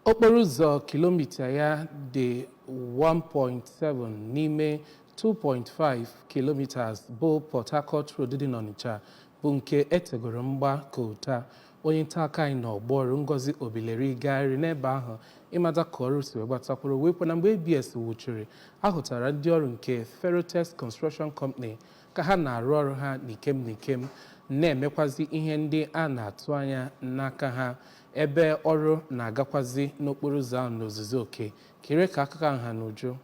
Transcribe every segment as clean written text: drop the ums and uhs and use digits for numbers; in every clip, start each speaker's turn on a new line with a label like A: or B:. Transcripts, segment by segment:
A: Okporo ụzọ kilomita ya dị 1.7 n'ime 2.5 kilometers bụ Port Harcourt Road dị n'Ọnịcha bụ nke etegoro mgba kota. Onye nta akụkọ anyị n'ọgbọ ọrụ, Ngozi Obileri, gagharịrị n'ebe ahụ ịmata ka ọrụ si wee gbatakwuru, wee kwuo na mgbe ABS wuchiri, ahụtara ndị ọrụ nke Ferrotex Construction Company ka ha na-arụ ọrụ ha n'ikem n'ikem, na-emekwazi ihe ndị a na-atụ anya n'aka ha, ebe ọrụ na-agakwazi n'okporo ụzọ ahụ n'ozuzu oke. Kere ka akụkọ ahụ ha n'uju.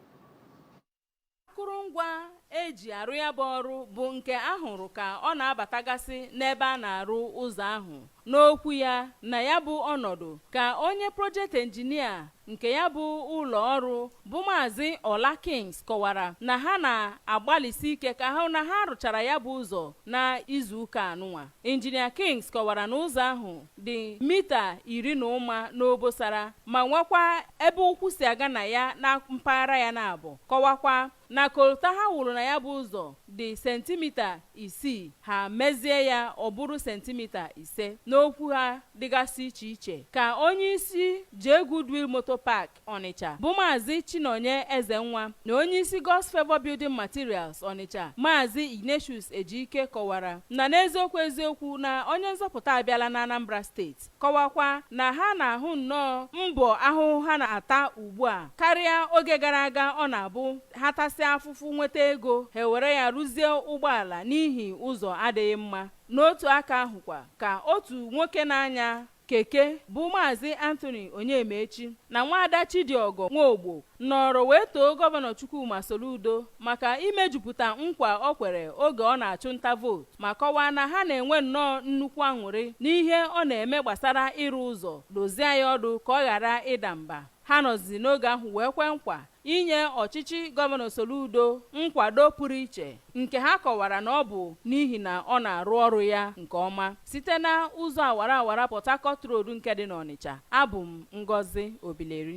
B: Akụrụngwa eji arụ ya bụ ọrụ bụ nke a hụrụ ka ọ na-abatagasị n'ebe a na-arụ ụzọ ahụ. N'okwu ya na ya bụ ọnọdụ, ka onye project engineer nke ya bụ ụlọ ọrụ, bụ Maazị Ọla Kings, kọwara na ha na-agbalịsi ike ka hụ na ha rụchara ya bụ ụzọ na izuụka anụnwa. Injinia Kings kọwara na ụzọ ahụ dị mita 10 na ụma n'obosara, ma nwekwa ebe ụkwụ si aga na ya na mpaghara ya na-abụ. Kọwakwa na kolta ha wụrụ na ya bụ ụzọ dị sentimita 6, ha mezie ya ọ bụrụ sentimita 5. N'okwu ha dịgasị iche iche, ka onye isi J Goodwill Motor Park Ọnịcha, bụ Maazị Chinonye Ezenwa, na onye isi God's Favor Building Materials Ọnịcha, Maazị Ignatius Ejike, kọwara na n'eziokwu eziokwu na onye nzọpụta abịala na Anambra Steeti. Kọwakwa na ha na-ahụ nnọọ mbọ ahụhụ ha na-ata ugbu a karịa oge gara aga, ọ na-abụ ha tasịa afụfụ nweta ego, ha ewere ya rụzie ụgbọala n'ihi ụzọ adịghị mma. N'otu aka ahụkwa, ka otu nwoke na-anya keke, bụ Maazị Anthony Onyemaechi, na nwaada Chidiogo Nwaogbo nọrọ wee too Gọvanọ Chukwuma Soludo maka imejupụta nkwa o kwere oge ọ na-achụ nta vootu, ma kọwaa na ha na-enwe nnọọ nnukwu aṅụrị n'ihe ọ na-eme gbasara ịrụ ụzọ, dozie ya ọdụ ka ọ ghara ịda mba. Ha nọzi n'oge ahụ wee kwe nkwa inye ọchịchị Gọvanọ Soludo nkwado pụrụ iche, nke ha kọwara na ọ bụ n'ihi na ọ na-arụ ọrụ ya nke ọma. Site na ụzọ awara awara Port Harcourt Road nke dị n'Ọnịcha, abụ m Ngozi Obileri.